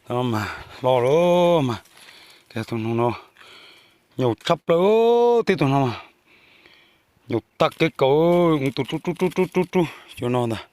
Tab mas hlo lawm mas, tus noog no nyaum tshaj plaws, tib tug no mas nyaum tag kev kaum, tus rub rub rub rub rub rub cua no ntag.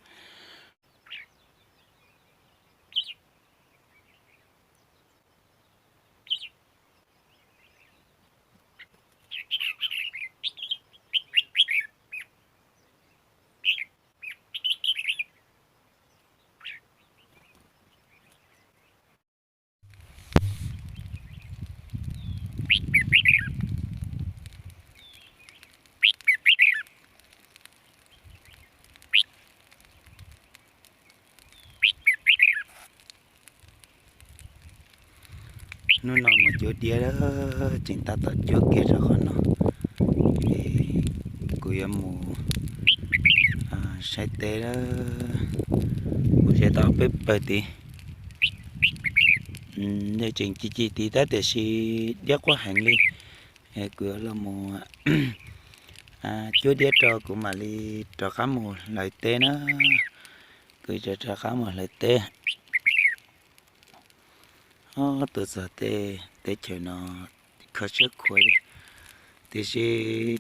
Hnub no mus cuab diab, tseem tab tom cuab kiag rau qhov no. Kuv yuav mus saib teb, mus ze tau peb pawg tid. Nej tseem ci ci tid tab tiam sis diab quaj heev li. Kuv yuav los mus cuab diab rau kuv mam li rov qab mus hlawv teb na. Kuv rov qab mus hlawv teb. Tuaj txog tej teb chaws no kho siab khuav li, tiam sis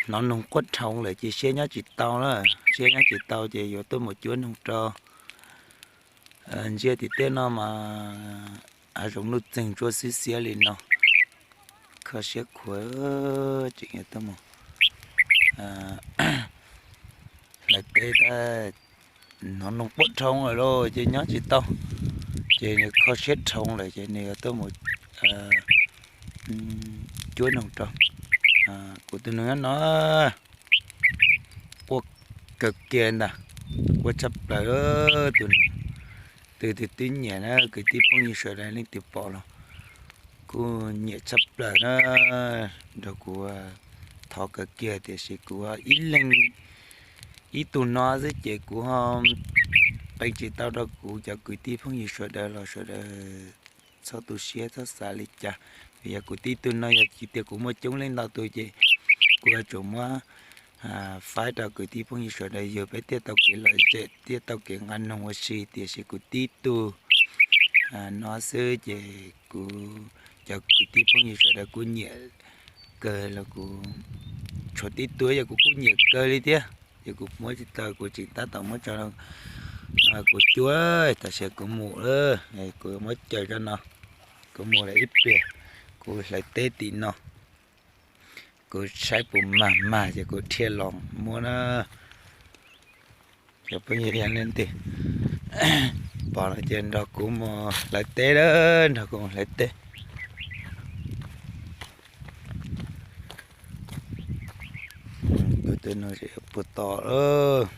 hnov noog quaj dhoo lawm ces siab nyob tsis tau na. Siab nyob tsis tau ces yuav tuaj mus cuab noog rau. Ntsia tim tej no mas hav zoov nuj txeeg ntsuab xiab xiab li no, kho siab khuav, tseem yuav tuaj mus hlawv teb tab hnov noog quaj dhoo lawm lauj ces nyob tsis tau, ces nws kho siab dhoo lawm ces nws yuav tuaj mus cuab noog rau. Kuv tus noog nyob no quaj kawg kiag ntag, quaj tshaj plaws. Tus twg twb nyiam na, kwv tij phooj ywg sawv daws leej twg pom los kuj nyiam tshaj plaws na, nrog kuv thov kawg kiag tiam sis kuv ib leeg ib tug no xwb ces kuv ho qee tsis tau rau kuv cov kwv tij phooj ywg sawv daws los sawv daws txhob tu siab txhob xav li cas. Vim yog kuv tib tug no, yog tias kuv muaj coob leej ntau tus ces kuv yuav tsum muab faib rau kwv tij phooj ywg sawv daws yug peb thiaj tau kev lom zem thiaj tau kev nqa noog ua si, tiam sis kuv tib tug no xwb ces kuv cov kwv tij phooj ywg sawv daws kuj nyiam kawg los kuv tshuav tib tug yog kuv kuj nyiam kawg li thiab. Ces kuv muab tsis tau, kuv tseem tab tom muab tso, kuv cuab tam sim kuv mus, kuv muab caw tso no, kuv mus lawm ib pliag, kuv hlawv teb tim no, kuv saib puas mag mag ces kuv thiaj los muab na. Cov phooj ywg yog leej twg pom no ces nrog kuv mus hlawv teb, nrog kuv mus hlawv teb. Tus no puag tom,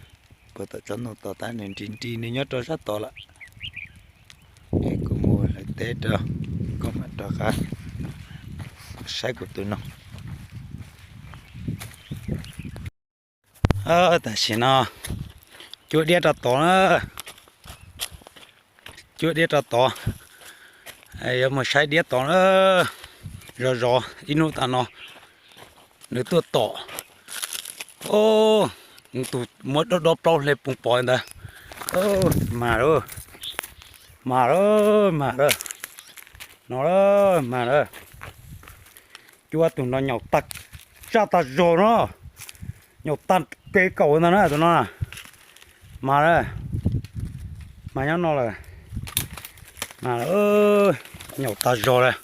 puag tom tsob ntoo tod tab nws nrig nrig nws nyob rau sab tod lawm. Es kuv mus hlawv teb rau, koj mam rov qab saib kuv tus no. Tam sim no cuab diab rau tod na, cuab diab rau tod, yuav mus saib diab tod na. Zov zov ib hnub tas no nws tuaj tom. Tus muab dob dob plaub hle poos pov ntawd. Mas lawm, mas lawm, mas lawm, no lawm mas lawm. Cuab tus no nyaum tag, tsaj tag zog no, nyaum tag kev kaum ntag na tus no. Mas lawm, mas nyob no lawm, mas nyaum tag zog lawm.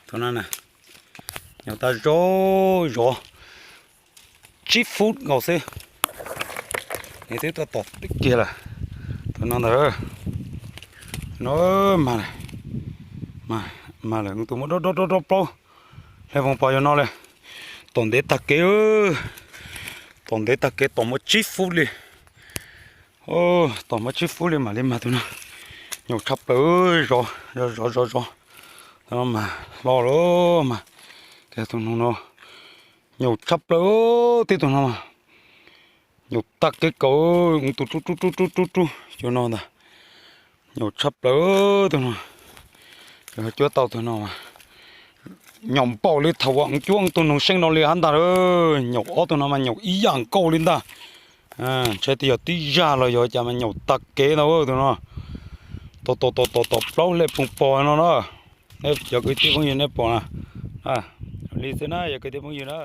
Tus no nyaum tag zog zov tsib fub nkaus xwb, nws twb tuaj tom kiag lawm. Tus no ntag, no mas, mas lawm, tus muab dob dob dob plaub hle poos pov yog no li. Tom ntev tag kev, tom ntev tag kev tom muaj tsib fub li. Tom muaj tsib fub li mam li mag tus no. Nyaum tshaj plaws, zov zov zov zov. Mas hlo lawm mas, tus noog no nyaum tshaj plaws, tib tug no mas nyaum tag kev kaum, tus rub rub rub rub rub rub cua no ntag. Nyaum tshaj plaws tus no, cuab tau tus no mas nyaum npaum li thaum uas cuab tus noog seej no li hab ntag. Nyaum ob tug no mas nyaum ib yam nkaus li ntag. Ntshai tias yog tib zag los yog cas mas nyaum tag kev ntag tus no. Tom tom tom tom tom plaub hle poog pog no na. Nej cov kwv tij phooj ywg nej pom na. Li xwb na yog kwv tij phooj ywg na.